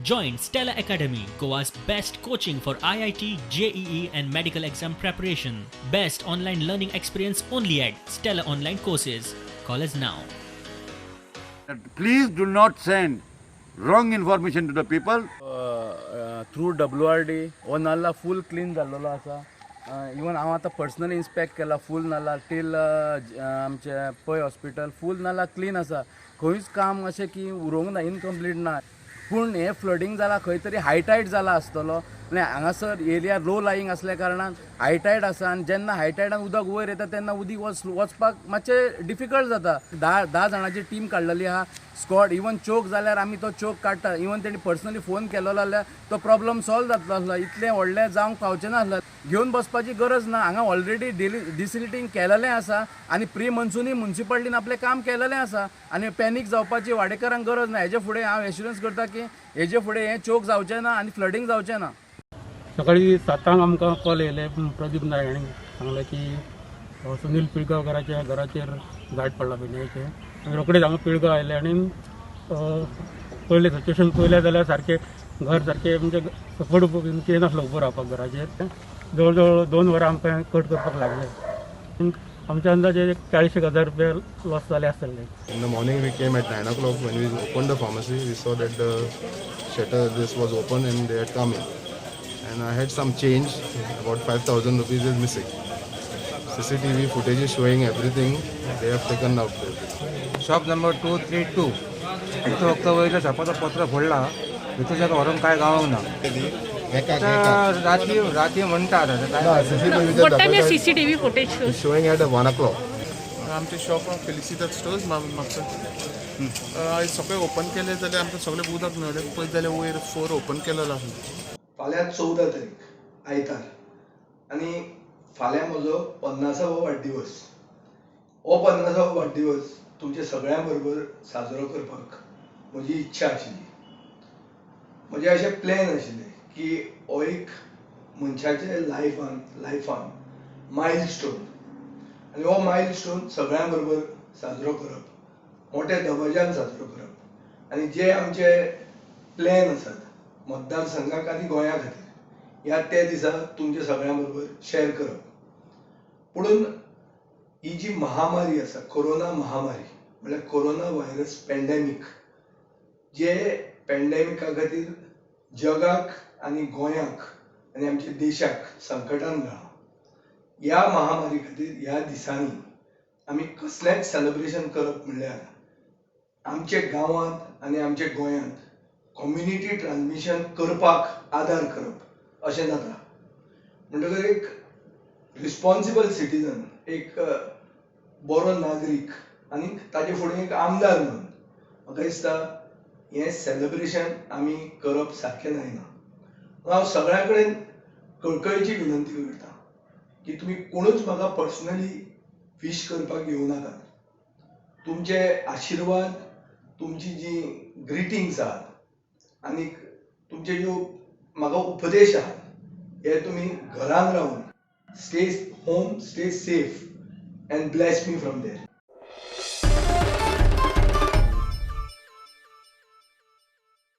Join Stella Academy, Goa's best coaching for IIT, JEE, and medical exam preparation. Best online learning experience only at Stella Online Courses. Call us now. Please do not send wrong information to the people. Through WRD हो नाल्ला फूल clean जाल्लेलो आसा. Even हांव आतां personally inspect केला फूल नाल्ला till आमचे Pai hospital फूल नाल्ला क्लीन आसा. खंयूच काम अशें की उरोंक ना, इनकम्प्लीट ना. पूण हें फ्लडींग जाला खंय तरी हायटायड जाला आसतलो आनी हांगासर एरिया लो लायींग आसल्या कारणान हायटायड आसा आनी जेन्ना हायटायडान उदक वयर येता तेन्ना उदीक वचपाक मातशें डिफिकल्ट जाता. धा जाणांची टीम काडलेली आहा, स्कॉड. इवन चोक जाल्यार आमी तो चोक काडटा. इवन तेणी पर्सनली फोन केलो जाल्यार तो प्रॉब्लम सॉल्व जातलो आसलो. इतलें व्हडलें जावंक पावचें नासलें. घेवन बसपाची गरज ना. हांगा ऑलरेडी डिसिलिटींग केलेलें आसा आनी प्री मन्सुनूय मुन्सिपाल्टीन आपलें काम केलेलें आसा आनी पॅनीक जावपाची वाडेकारांक गरज ना. हेजे फुडें हांव एश्युरन्स करता की हेजे फुडें हें चोक जावचें ना आनी फ्लडींग जावचें ना. सकाळी 7 आंक आमकां कॉल येयले. प्रदीप नायक हांणी सांगलें की सुनील पिळगांवकाराच्या घराचेर झाड पडला भेंडयेचें. आमी रोखडेच हांगा पिळगांव आयले आनी पळयलें, सिच्युएशन पळयलें जाल्यार सारकें घर सारकें म्हणजे सपोर्ट कितें नासलो उबो रावपाक घराचेर. जवळ जवळ 2 वरां आमकां कट करपाक लागलें. आमच्या अंदाजे एक 40 एक हजार रुपया लॉस जाले आसतले. In the morning we came at 9 o'clock. When we opened the pharmacy, we saw that the shutter this was open and they had come in. And I had some change, about 5,000 rupees is missing. CCTV footage is showing everything. They have taken out everything. Shop number 232. इथं फक्त वयल्या शॉपाचो पत्रो फोडला, भितर जाका व्हरोंक काय गावोंक ना. आतां राती राती म्हणटा आतां काय. CCTV What time your CCTV footage shows? is showing at 1 o'clock. आमचें शॉप फेलिसिटाद स्टोर्स म्हापसा. आयज सकाळी ओपन केलें जाल्यार आमकां सगळें उदक मेळ्ळें. पळयत जाल्यार वयर फ्लोर ओपन केलेलो आसलो. फाल्यां 14 तारीख, आयतार आनी फाल्यां म्हजो 50वो वाडदिवस. हो 50वो वाडदिवस तुमच्या सगळ्यां बरोबर साजरो करपाक म्हजी इच्छा आशिल्ली. म्हजें अशें प्लॅन आशिल्लें की हो एक मनशाचे लायफान मायल स्टोन आनी हो मायल स्टोन सगळ्यां बरोबर साजरो करप, मोठ्या दबाज्यान साजरो करप आनी जे आमचे प्लॅन आसात मतदारसंघाक आनी गोंया खातीर ह्या त्या दिसा तुमच्या सगळ्यां बरोबर शेअर करप. पुणून ही जी महामारी आसा, कोरोना महामारी, म्हळ्यार कोरोना व्हायरस पॅन्डेमीक, जे पॅन्डेमिका खातीर जगाक आनी गोंयाक आनी आमच्या देशाक संकटान घाला, ह्या महामारी खातीर ह्या दिसांनी आमी कसलेंच सेलिब्रेशन करप म्हणल्यार आमच्या गांवांत आनी आमच्या गोंयांत कम्युनिटी ट्रान्समिशन करपाक आदार करप अशें जाता. म्हणटकर एक रिस्पॉन्सिबल सिटीजन, एक बरो नागरीक आनी ताजे फुडें एक आमदार म्हणून म्हाका दिसता हें सेलिब्रेशन आमी करप सारकें जायना. हांव सगळ्यां कडेन कळकळीची विनंती करता की तुमी कोणूच म्हाका पर्सनली विश करपाक येवं नाकात. तुमचे आशिर्वाद, तुमची जी ग्रिटींग्स आहात आनी तुमचे ज्यो म्हाका उपदेश आहात हे तुमी घरान रावन, stay home, stay safe and bless me from there.